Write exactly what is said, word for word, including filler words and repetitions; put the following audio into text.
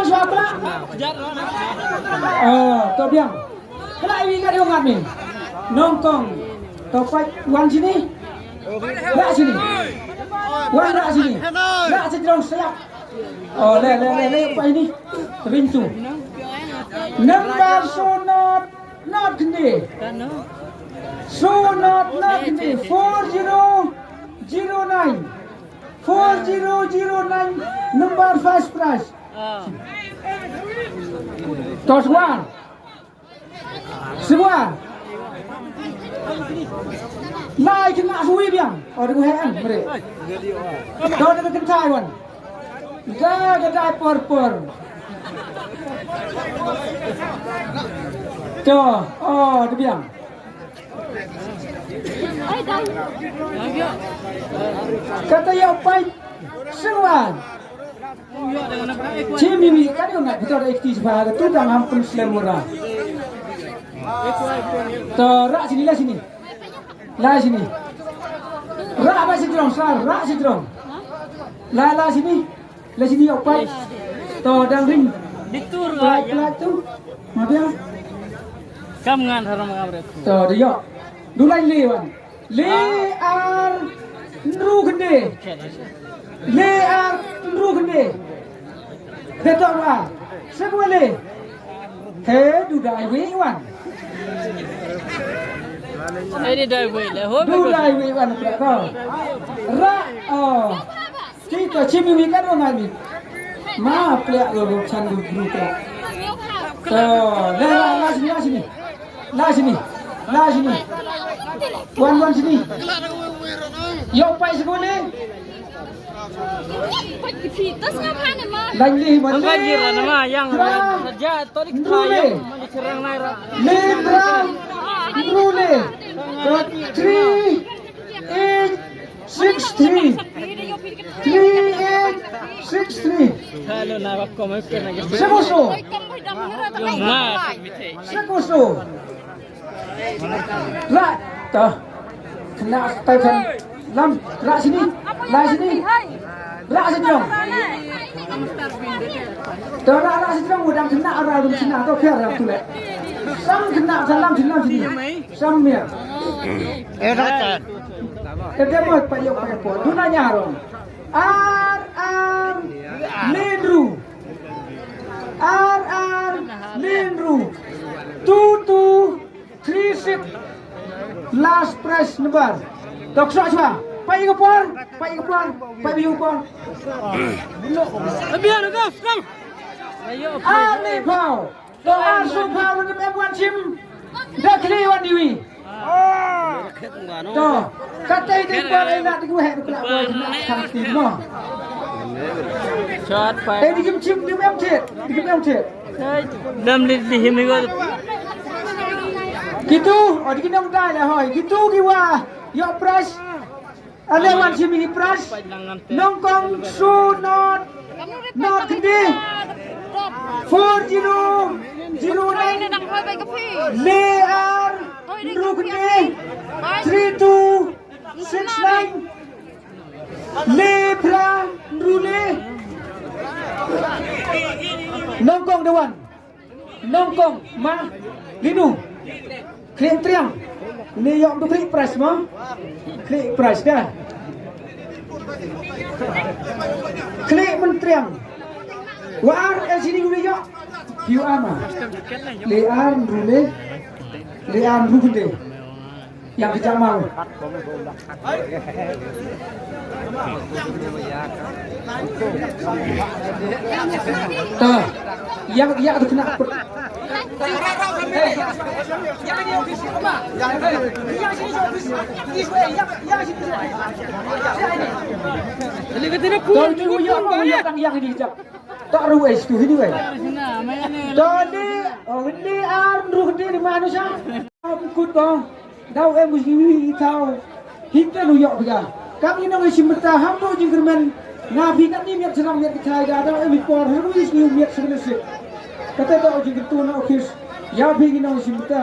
Shwa pla. Oh, to biang. Pla iwi ka diong ngat ni. Nongkong. To pait wan sini. Rah sini. Wan rah sini. Rah sini dong siap. Oh, le le le le pait ni. Rintu. Number so not not kende. So not not kende. Four zero zero nine. Four zero zero nine. Number first prize. Tos wan. Sewa. Lai kena sui biang. Oh, degu hen mere. Tos degu kentai wan. Ga ga dai por por. To, oh, de biang. Kata ïa u pai. Sewa. Chi mi mi ka dei na kita da ikti spa ka tu dang ham pun slem mura. To rah sini lah sini. Lah sini. Rah ba sini dong, sar, rah sini dong. Lah lah sini. Lah sini opai. To dang ring. Ditur lah ya. Lah tu. Ma biang. Kam ngan haram ngam rep. To dia. Dulai lewan. Le ar nru kende. Le ar nru kende. Betok wa. Sebuah le. He du dai wi wan. He du dai wi le ho. Du dai wi wan pula ko. Ra oh. Ti to chim wi ka do ngai mi. Ma pula ko chan du gru pula. To le la la sini la sini. La sini. La sini. Wan wan sini. Yo pai sekole. Lain lih man. Angkat jira nama yang raja torik. Nrule. Yang mandi serang naira. Lindra. Nrule. Three eight six three. Three eight six three. Hello na ko mai kena. Sekoso. Sekoso. Lah, to. Kena tai kan. Lam, lah sini. Lah sini. Lah sini dong. To lah, lah sini dong. Udah kena arah dum sini atau kira tu leh. Sam kena salam sini sini. Sam ya. Eh, dah kan. Kita mau payok payok. Duna nyarong. Ar ar lindru. Ar ar lindru. Tu tu. Three six. Last prize number. Tok sok sok. Pai ke por, pai ke por, pai ke por. Biar dah, sekarang. Ani pau. To ar su pau ni em wan chim. Dah kli wan diwi. To. Kata ini por ina di gua hek kena boy kena kanti mo. Shot five. Eh di kim chim di em chit, di kim em chit. Dam li di him igo. Kitu, oh, di kinong dai la hoi. Kitu ki wa, yo prize. Ale wan simi prize. Nongkong su not, not kende. Four zero zero nine. Le ar, nru kende. Three two six nine. Le pra, nru le. Nongkong dewan. Nongkong ma linu. Klik triang. Ni yok tu klik prize ma. Klik prize dah. Klik men triang. Wa ar el sini guna yok. Piu ama. Le ar rule. Le ar rule. Yang kejamang. Ta, yang yang tu kena. Tau tu yang yang yang yang ini jap. Tak ruwais tu ini weh. Tadi, oh ini an ruh di manusia. Kut ko. Dau em u sniwi i thaw. Hynta u ïoh bha. Kam i nong i shim bynta ham dei jingkyrmen. Nga phi katni miet shnong miet ki thai da dau em i por ha u sniw miet shnong sik. Kata dau jingkyrtu na office. Ïa phi ki nong i shim bynta.